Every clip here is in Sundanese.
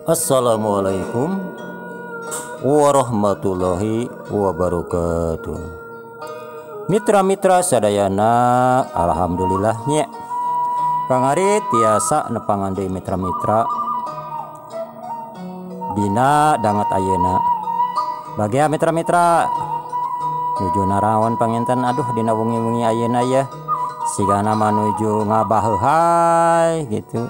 Assalamualaikum warahmatullahi wabarakatuh. Mitra-mitra sadayana, alhamdulillah nya Kang Ari tiasa nepangan deui mitra-mitra dina danget ayeuna. Bagia mitra-mitra nuju naraon panginten, aduh dina wengi-wengi ayeuna ya sigana manuju ngabaheuhai gitu.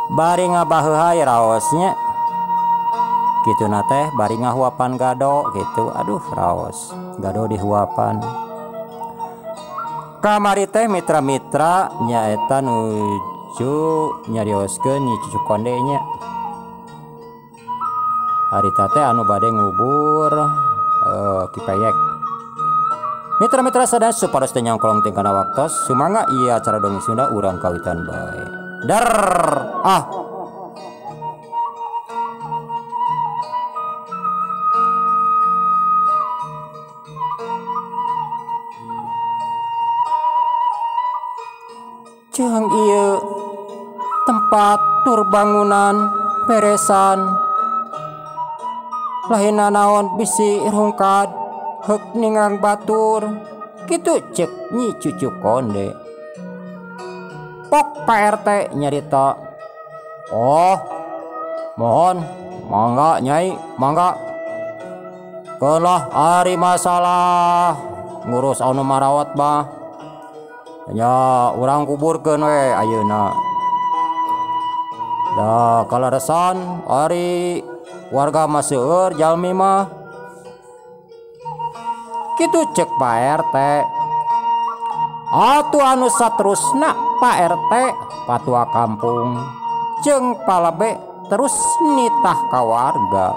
Bari ngabaheuhai raosnya gitu na teh bari ngahuapan gado gitu, aduh raos gado dihuapan. Kamari teh mitra-mitra nyaeta nuju nyarioskeun Nyi Cucu Konde nya. Harita teh anu bade ngubur Ki Peyek. Mitra-mitra sadaya supados teu nyangkolong teh kana waktos, sumangga ieu acara dongeng Sunda urang kawitan bae. Dar ah. Jeung ieu tempat tur bangunan beresan lain naon bisi rungkad heuk ningang batur kitu cek Nyi Cucu Konde. Pok Pak RT nyarita, oh mohon mangga nyai mangga kelah ari masalah ngurus anu marawat mah nya urang kuburkeun we ayeuna. Da kaleresan ari warga mah seueur jalmi mah kitu cek Pak RT. Atuh anu saterusna Pak RT patua kampung jeung palebe terus nitah ka warga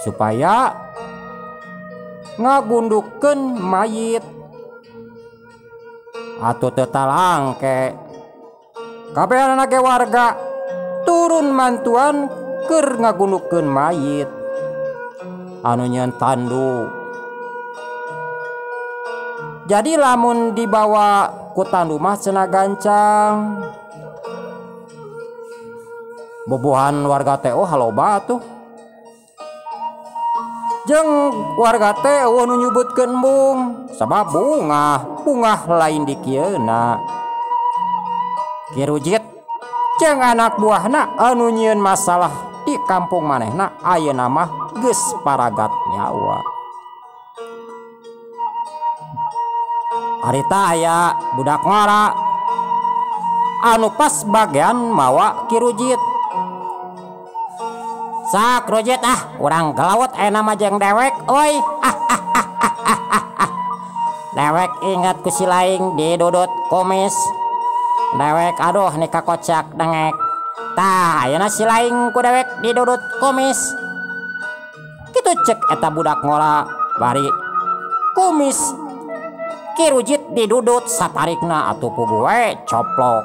supaya ngagundukeun mayit atuh teu talangke. Kabehanana ge warga turun mantuan keur ngagundukeun mayit anu nyeun tandu. Jadi lamun dibawa ku tandu mah cenah gancang. Bobohan warga teh oh haloba atuh. Jeung warga teh eueuh nu nyebutkeun embung sabab bungah, bungah lain di kieuna. Ki Rujit jeung anak buahna anu nyieun masalah di kampung manehna ayeuna mah geus paragat nyawa. Harita aya budak ngora anu pas bagian mawa Ki Rujit. Sak Rujit ah urang gelawat ayeuna mah jeung dewek euy. Ah, ah, ah, ah, ah, ah. Dewek ingat ku si laing didudut kumis. Dewek aduh nika kocak dengek. Tah ayeuna si laing ku dewek didudut kumis. Kitu cek eta budak ngora bari kumis Ki Rujit didudut satarikna atuh puguh we coplok.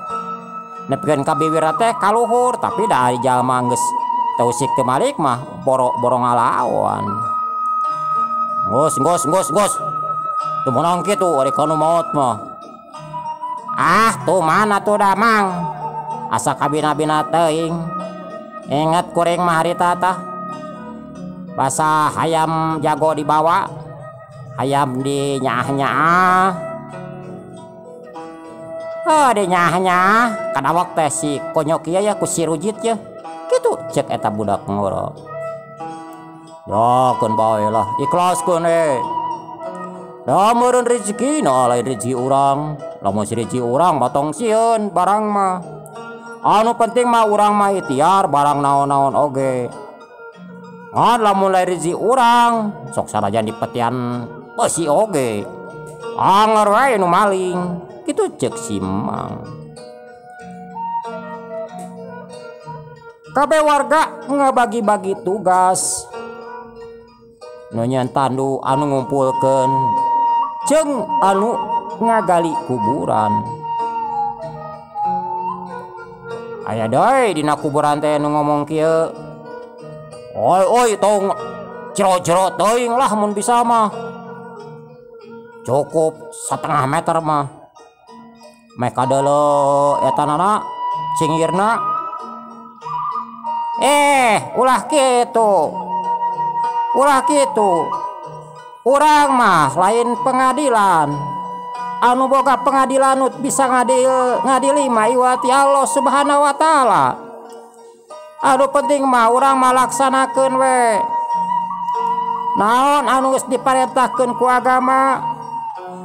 Nepikeun ka biwir teh kaluhur tapi da ari jalma geus teu usik teu malik mah boro-boro ngalawan. Ngos ngos ngos ngos. Teu meunang kitu ari kanu maot mah. Ah tuh mana tuh damang. Asa kabina-bina teuing. Ingat kuring mah harita tah. Basa hayam jago dibawa, hayam di nyaah-nyaah. Oh di nyaah-nyaah kadawak teh si konyok ieu ya ku si Rujit ya. Kitu cek eta budak ngoro. Ya keun bae lah, ikhlaskeun we. Da meureun rezeki na lain rezeki urang. Lamun si rezeki urang mah tong sieun barang mah. Anu penting mah urang mah ikhtiar barang naon-naon oge. Ngan lamun lain rezeki urang sok sanajan dipetian beusi oge. Anger wae nu maling. Kitu cek si Mang. Kabeh warga ngabagi-bagi tugas. Nu nyeun tandu anu ngumpulkeun jeung anu ngagali kuburan. Aya deui dina kuburan teh nu ngomong kieu. Oi oi tong jero-jero teuing lah mun bisa mah. Cukup setengah meter mah. Meh kadeuleu eta nana Cingirna ulah kitu. Ulah kitu. Urang mah lain pengadilan. Anu boga pengadilan nu bisa ngadili mah iwati Allah Subhanahu wa taala. Anu penting mah urang mah laksanakeun we. Naon anu geus diparentahkeun ku agama.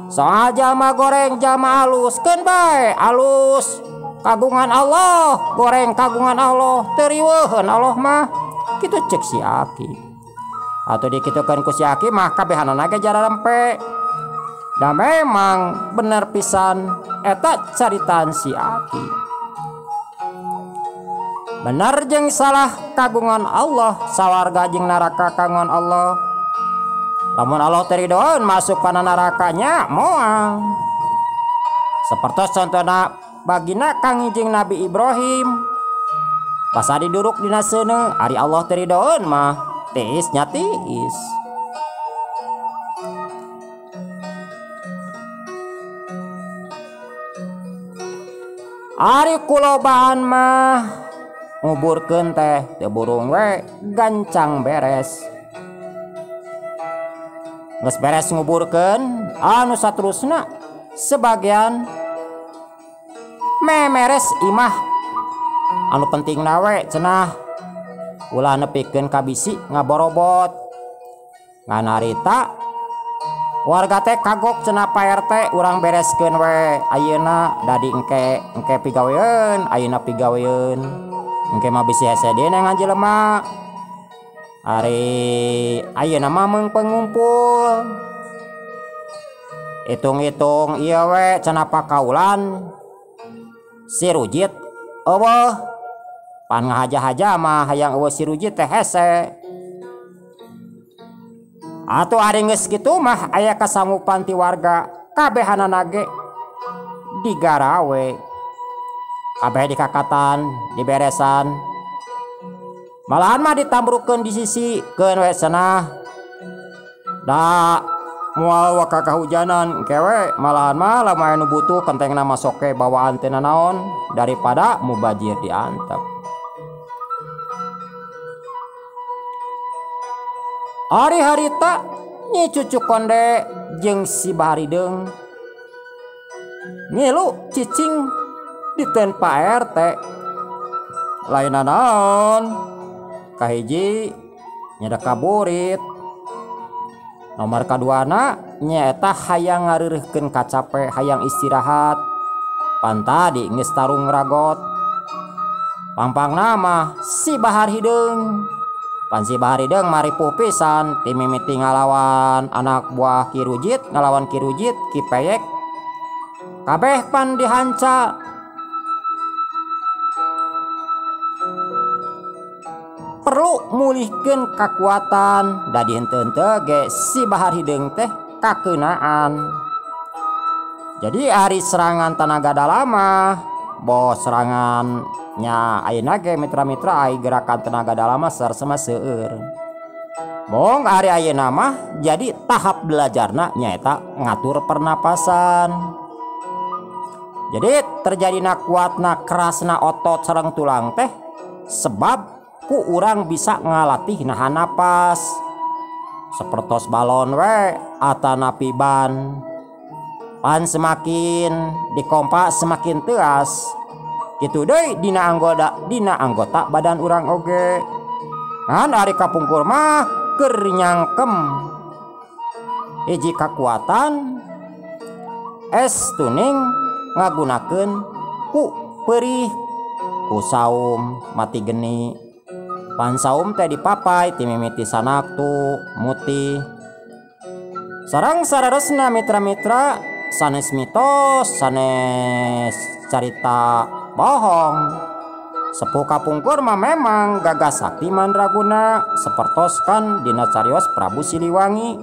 Soal jalma goreng jalma alus keun bae alus kagungan Allah, goreng kagungan Allah, teu riweuheun Allah mah. Kitu cek si Aki. Atau dikitukeun ku si Aki mah kabehanana ge jararempe. Da memang bener pisan eta caritaan si Aki. Bener jeung salah kagungan Allah, sawarga jeung neraka kagungan Allah. Lamun Allah teu ridoeun masuk kana nerakanya moal. Sapertos contona bagina Kangjeng Nabi Ibrahim. Basa diduruk dina seuneu, ari Allah teu ridoeun mah tiis nya tiis. Ari kulobaan mah nguburkeun teh teu burung we gancang beres. Geus beres nguburkeun anu saterusna sebagian memeres imah. Anu pentingna we cenah ulah nepikeun ka bisi ngaborobot. Ngan harita warga teh kagok cenah Pak RT urang bereskeun we ayeuna da di engke pigaweun ayeuna pigaweun. Engke mah bisi hese deui nang jelema. Ari ayeuna mah meung pengumpul. Hitung-hitung ieu we cenah pakaulan si Rujit eueuh. Pan ngahaja-haja mah hayang eueuh si Rujit teh hese. Atuh ari geus kitu mah aya kasanggupan ti warga kabehanana ge digarawe. Kabeh dikakatan, diberesan. Malahan mah ditambrukeun di sisi keun we cenah. Da moal waka kahujanan kewe malahan mah lamun aya nu butuh kentengna mah sok bawaan teh nanaon daripada mubajir diantep. Ari harita Nyi Cucu Konde jeung si Baharideung ngilu cicing diteun Pak RT. Lain naon kahiji nyada kaburit. Nomor kaduana nyaeta hayang ngareureuhkeun kacape, hayang istirahat. Pan tadi geus tarung ragot. Pangpangna mah si Bahar Hideung. Pan si Bahar Hideung maripuh pisan ti mimiti ngalawan anak buah Ki Rujit, ngalawan Ki Rujit, Ki Peyek. Kabeh pan dihanca. Perlu mulihkeun kakuatan da dihenteu-henteu ge si Bahar Hideung teh kakeunaan. Jadi ari serangan tenaga dalam mah boh serangannya ayeuna ge mitra-mitra ai gerakan tenaga dalam mah sarsema seueur. Mong ari ayeuna mah jadi tahap belajarna nyaeta ngatur pernapasan. Jadi terjadina kuatna kerasna otot sareng tulang teh sebab ku urang bisa ngalatih nahan napas. Sepertos balon we atanapi ban. Pan semakin dikompa semakin teas. Kitu deui dina anggota badan urang oge. Ngan ari kapungkur mah keur nyangkem. Hiji kakuatan es tuning ngagunakeun ku perih ku saum mati geni. Pan saum teh dipapai ti mimiti sanaktu mutih. Sareng sararesna mitra-mitra sanes mitos sanes carita bohong. Sepuh kapungkur mah memang gagah sakti mandraguna sepertos kan dina carios Prabu Siliwangi.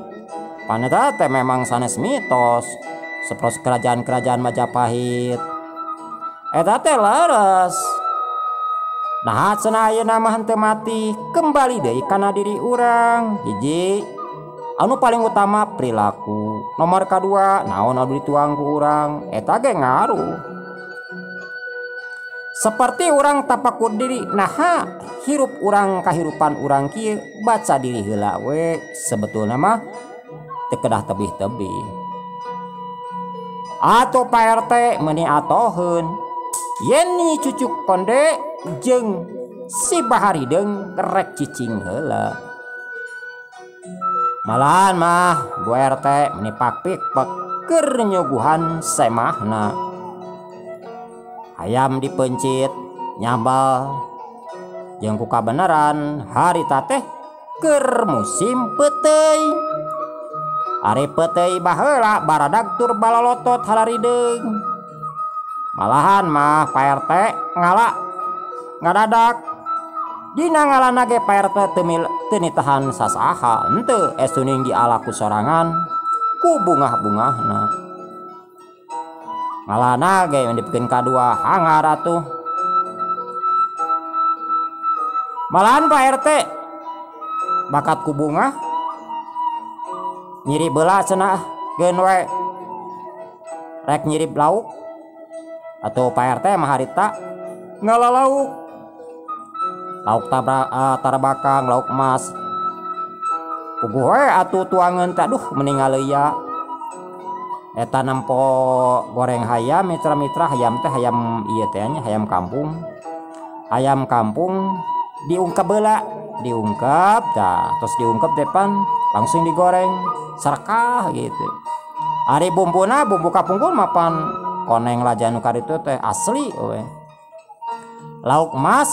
Paneta teh memang sanes mitos sepertos kerajaan-kerajaan Majapahit. Eta teh leres. Nah cenah ayeuna mah henteu mati kembali deui kana diri urang. Hiji anu paling utama perilaku. Nomor kadua naon anu dituang ku urang eta ge ngaruh. Seperti urang tapakur diri naha hirup urang kahirupan urang kieu baca diri heula we sebetulna mah teu kedah tebih-tebih. Atuh Pak RT meuni atoheun yen Nyi Cucuk Konde jeung si Bahar Hideung rek cicing heula. Malahan mah Bu RT meuni pakpik-pek keur nyuguhan semahna. Hayam dipencit nyambal jeung ku kabeneran harita teh keur musim peuteuy. Ari peuteuy baheula baradag tur balolotot halarideung. Malahan mah Pak RT ngala ngadadak. Dina ngalana ge Pak RT teu nitahan sasaha henteu esuning diala ku sorangan ku bungah-bungahna. Ngalana ge dipikeun kadua hangar atuh. Malahan Pak RT bakat ku bungah nyirib beula cenah geun we rek nyirib lauk atau Pak RT mah harita ngala lauk. Lauk tarabakang lauk emas. Puguh we atuh tuangeun teh aduh mending ngaleya. Eta nempo goreng hayam mitra-mitra hayam teh hayam ieu teh nya hayam kampung. Hayam kampung diungkep heula, diungkep tah terus diungkep teh pan langsung digoreng serekah gitu. Ari bumbuna bumbu kapungkur mah pan koneng lajan nu karitu teh asli we. Lauk emas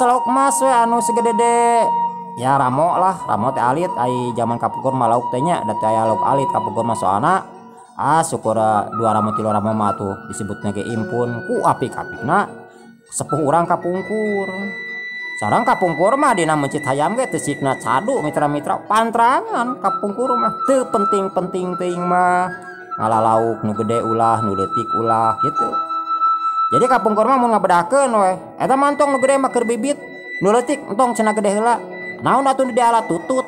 we anu segede-gede. Ya ramo lah, ramo teh alit ai jaman kapungkur mah lauk teh nya da teh aya lauk alit kapungkur mah soalna syukur dua ramo tilu ramo mah atuh disebutna ge impun ku apik-apikna sepuh urang kapungkur. Sareng kapungkur mah dina meuncit hayam ge teu sikna cadu mitra-mitra pantrangan kapungkur mah teu penting-penting teuing mah ngala lauk nu gede ulah nu leutik ulah gitu. Jadi kapungkur mah mun ngabedakeun we eta mah entong nu gede mah keur bibit nu leutik entong cenah gede heula naon atuh nu diala tutut.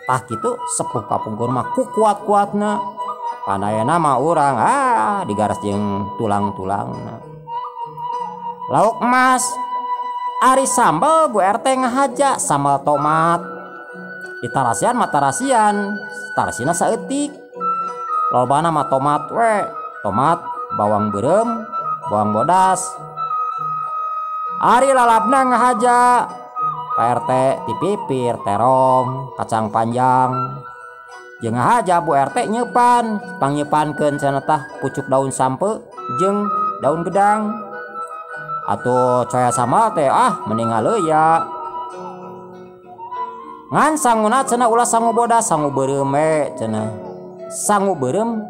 Tah kitu sepuh kapungkur mah ku kuat-kuatna. Panayana mah urang digaras jeung tulang-tulangna. Lauk emas ari sambal Bu RT ngahaja sambal tomat. Ditarasian mah tarasian, tarasina saeutik. Lobana mah tomat we, tomat, bawang beureum, bawang bodas. Ari lalabna ngahaja Pak RT tipipir, terong, kacang panjang. Jeung ngahaja Bu RT nyeupan, pangnyepankeun cenah tah pucuk daun sampe jeung daun gedang. Atuh coya sambal teh mending ngaleya. Ngan sanguna cenah ulah sangu bodas, sangu beureum we cenah. Sangu beureum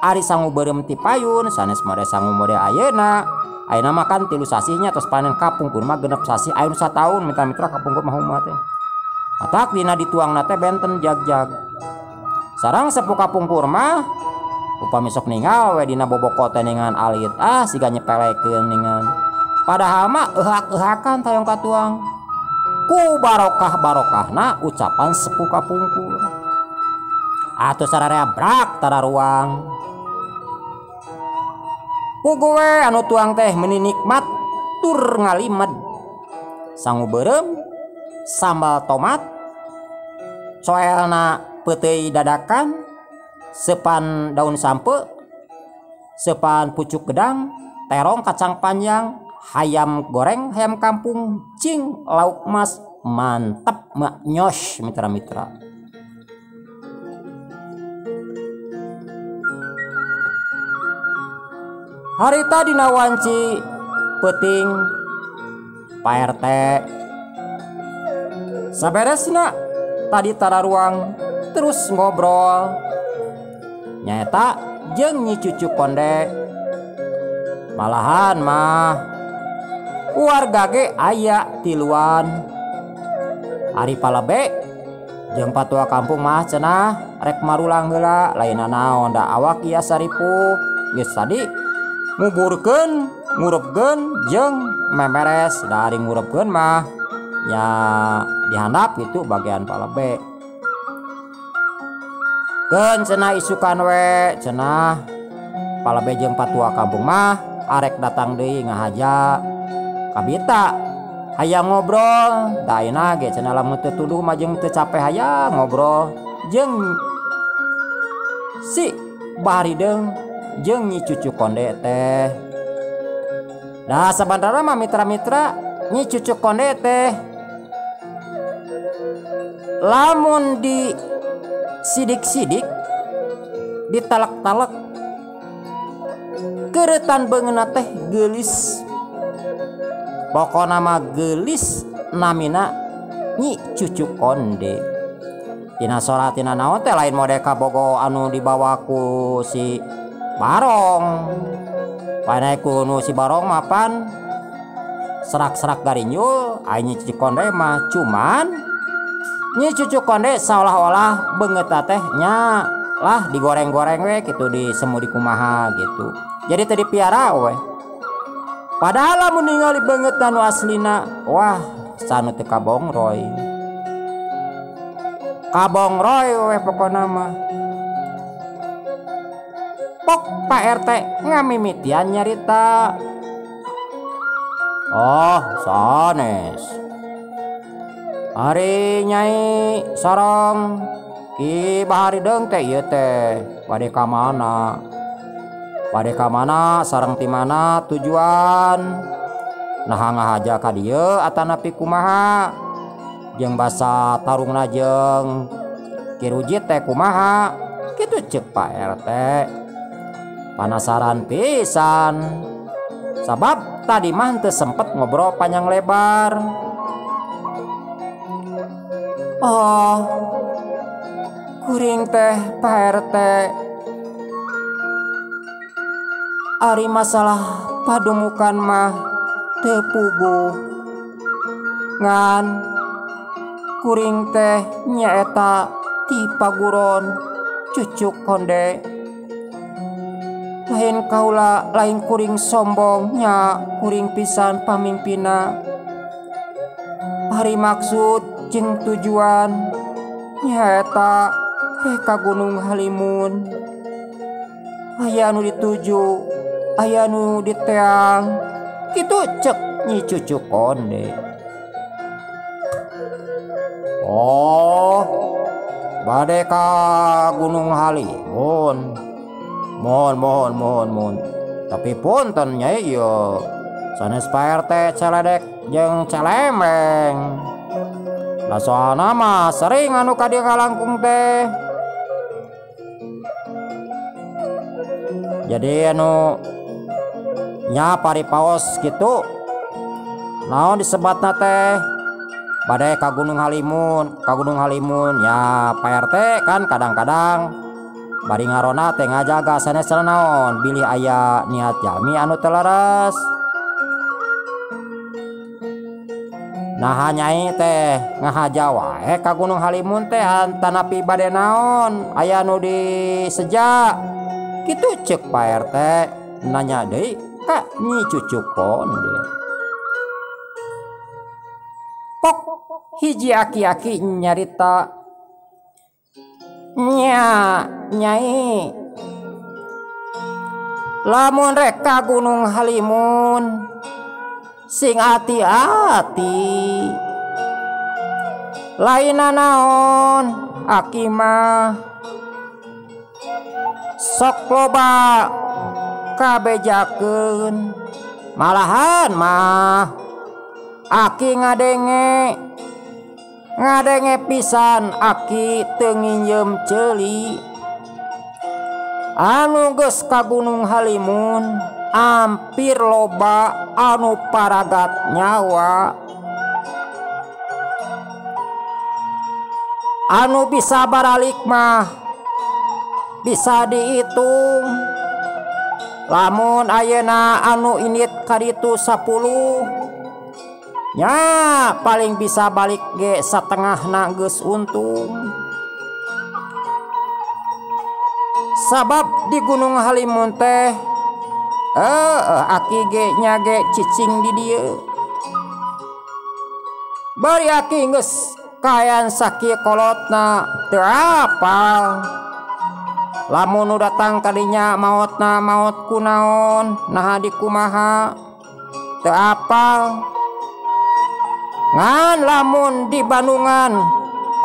ari sangu beureum ti payun sanes mode sangu mode ayeuna. Ayeuna mah kan 3 sasihnya tos panen kapungkur mah 6 sasih aya nu sataun mitra-mitra kapungkur mah huma teh. Matak dina dituangna teh benten jag-jag. Sarang sepuh kapungkur mah upami sok ningal we dina boboko teh ningan alit siga nyepelekeun ningan. Padahal mah euhak-euhakan tayong katuang. Ku barokah-barokahna ucapan sepuh kapungkur. Atuh sararea brak tararuang. Ku gue anu tuang teh meuni nikmat tur ngalimed. Sangu beureum, sambal tomat, coelna peuteuy dadakan, sepan daun sampe, sepan pucuk gedang, terong kacang panjang, hayam goreng, hayam kampung, cing lauk emas, mantap maknyos mitra-mitra. Harita dina wanci peuting Pak RT saberesna tadi tararuang terus ngobrol nyaeta jeung Nyi Cucu Konde. Malahan mah warga ge aya tiluan. Ari palebe jeung patua kampung mah cenah rek marulang heula lainna naon da awak ieu saripuh geus tadi nguburkeun ngurupkeun jeung memeres. Dari ngurupkeun mah nya dihandap gitu bagian palebe. Keun cenah isukan we cenah palebe jeung patua kampung mah arek datang deui ngahaja. Kabita hayang ngobrol da ayeuna ge cenah lamun teu tuduh mah jeung teu capek hayang ngobrol jeung si Barideng jeung Nyi Cucu Konde teh. Nah sabantarna mah mitra-mitra Nyi Cucu Konde teh lamun di sidik-sidik ditalek-talek keretan beungeuna teh geulis. Pokona mah geulis namina Nyi Cucu Konde. Tina sora tina naon teh lain mode kabogo anu dibawa ku si Barong. Panai ku nu si Barong mapan serak-serak garinjul, ai Nyi Cucu Konde mah cuman Nyi Cucu Konde seolah-olah beungeutna teh nya lah digoreng-goreng we kitu disemu di kumaha gitu. Jadi teu dipiara we. Padahal lamun ningali beungeutna nu aslina, wah sanu teu kabongroy. Kabongroy we pokona mah. Pok Pak RT ngamimitian nyarita. Oh, sanes. Ari Nyai sareng Ki Baharideng teh ieu teh bade ka mana? Bade ka mana sareng ti mana tujuan? Naha ngahaja ka dieu atanapi kumaha? Jeung basa tarungna jeung Ki Rujit teh kumaha? Kitu ceuk Pak RT. Panasaran pisan. Sabab tadi mah teu sempet ngobrol panjang lebar. Oh, kuring teh Pak RT. Ari masalah padumukan mah teu puguh. Ngan kuring teh nyaeta ti paguron Cucu Konde. Lain kaula lain kuring sombong nya kuring pisan pamimpina. Ari maksud jeung tujuan nyaeta rek ka Gunung Halimun. Aya nu dituju, aya nu diteang. Kitu cek Nyi Cucu Konde. Oh, bade ka Gunung Halimun. Mohon mohon mohon. Tapi punten nyai ieu. Sanes Pak RT celedek jeung celemeng. Lah soalna mah sering anu ka dieu ngalangkung teh. Jadi anu nya paripaos kitu. Naon disebatna teh? Bade ka Gunung Halimun, ka Gunung Halimun ya Pak RT kan kadang-kadang bari ngarona teh ngajaga sanes naon bilih aya niat jalmi anu teu leres. Nah nyai teh ngahaja wae ka Gunung Halimun teh antanapi bade naon aya nu diseja. Kitu ceuk Pak RT nanya deui ka Nyi Cucu Konde. Pok hiji aki-aki nyarita nya nyai lamun rek ka Gunung Halimun sing ati-ati lain naon aki mah sok loba kabejakeun malahan mah aki ngadenge pisan aki teu nginjeum ceuli anu geus ka Gunung Halimun ampir loba anu paragat nyawa anu bisa baralik mah bisa dihitung lamun ayeuna anu init kaditu 10 nya paling bisa balik ge satengahna geus untung. Sabab di Gunung Halimun teh aki ge nya ge cicing di dieu. Bari aki geus kaayaan sakieu kolotna teu apal. Lamun nu datang kadinya maotna maot kunaon naha dikumaha. Teu apal. Ngan lamun di Bandungan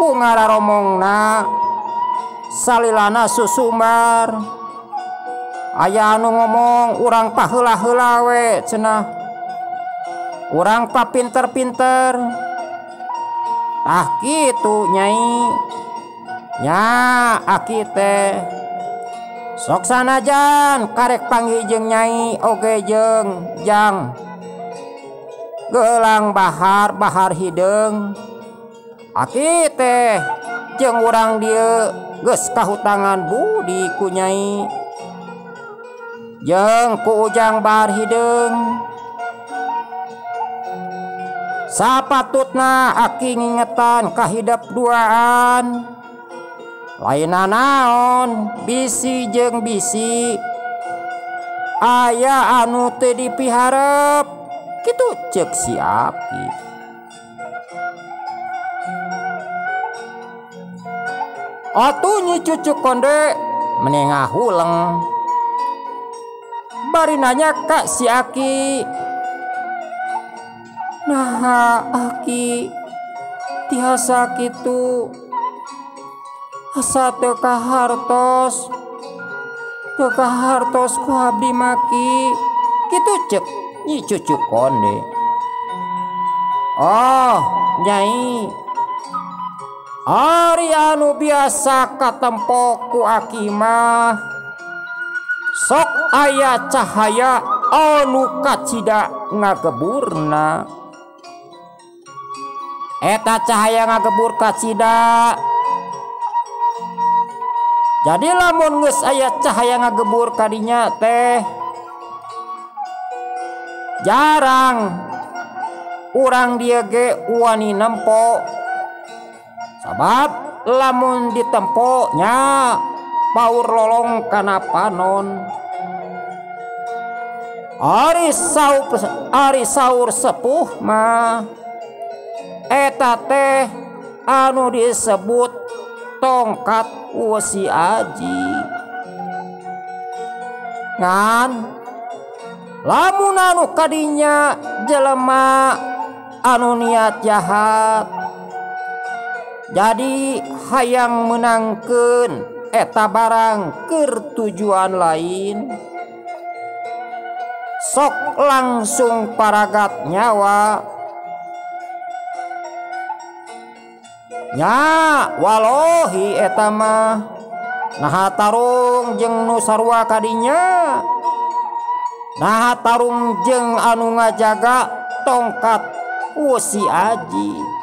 ku ngararomongna salilana susumbar. Aya anu ngomong urang paheula-heula we cenah. Urang papinter-pinter. Tah kitu Nyai. Nya aki teh sok sanajan karek panggih jeung Nyai oge jeung Jang Gelang Bahar Bahar Hideung. Aki teh jeung urang dieu geus kahutangan budi ku Nyai jeung ku Ujang Bahar Hideung. Sapatutna aki ngingetan kahidep duaan. Lainna naon bisi jeung bisi aya anu teu dipiharep kitu ceuk si aki. Atuh Nyi Cucu Konde meni ngahuleng. Bari nanya ka si aki, naha aki tiasa kitu? Asa teu kahartos, teu kahartos ku abdi maki kitu ceuk Nyi Cucu Konde. Oh Nyai, ari anu biasa katempo ku aki mah sok aya cahaya anu kacida ngageburna. Eta cahaya ngagebur kacida. Jadi lamun geus aya cahaya ngagebur kadinya teh jarang urang dieu ge wani nempo. Sabab lamun ditempo nya paur lolong kana panon. Ari saur sepuh mah eta teh anu disebut tongkat wesi aji. Ngan lamun anu kadinya jelema anu niat jahat jadi hayang menangkeun eta barang keur tujuan lain, sok langsung paragat nyawa. Nya walohi eta mah naha tarung jeung nu sarua kadinya, naha tarung jeung anu ngajaga tongkat wesi aji.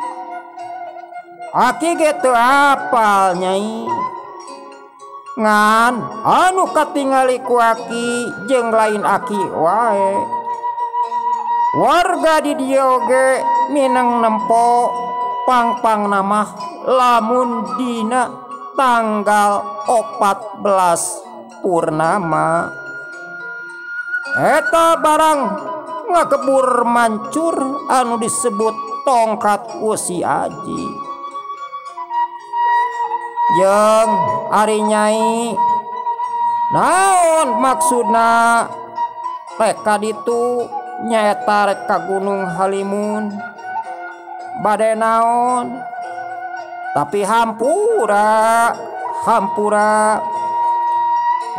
Aki ge teu apal Nyai. Ngan anu katingali ku aki jeung lain aki wae. Warga di dieu oge mineng nempo pang-pang namah lamun dina tanggal 14 Purnama. Eta barang ngagebur mancur anu disebut tongkat wesi aji. Jeung ari Nyai naon maksudna rek ka ditu nyaeta rek ka Gunung Halimun bade naon? Tapi hampura hampura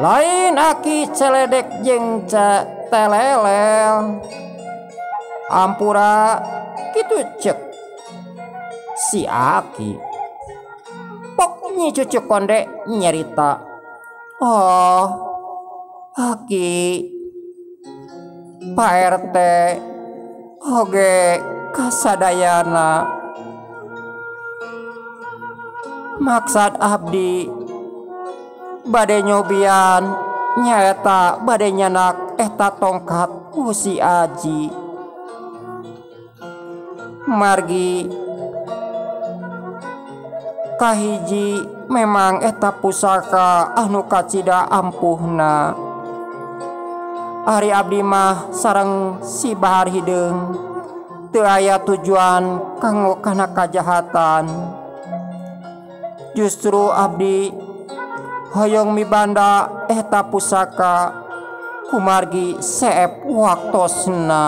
lain aki celedek jeung telelel. Hampura kitu ceuk si aki. Pok Nyi Cucu Konde nyerita, oh aki Pak RT oge kasadayana maksad abdi bade nyobian nyaeta bade nyanak eta tongkat wesi aji. Margi kahiji memang eta pusaka anu kacida ampuhna. Ari abdi mah sareng si Bahar Hideung teu aya tujuan kanggo kana kajahatan. Justru abdi hoyong mibanda eta pusaka kumargi seep waktosna.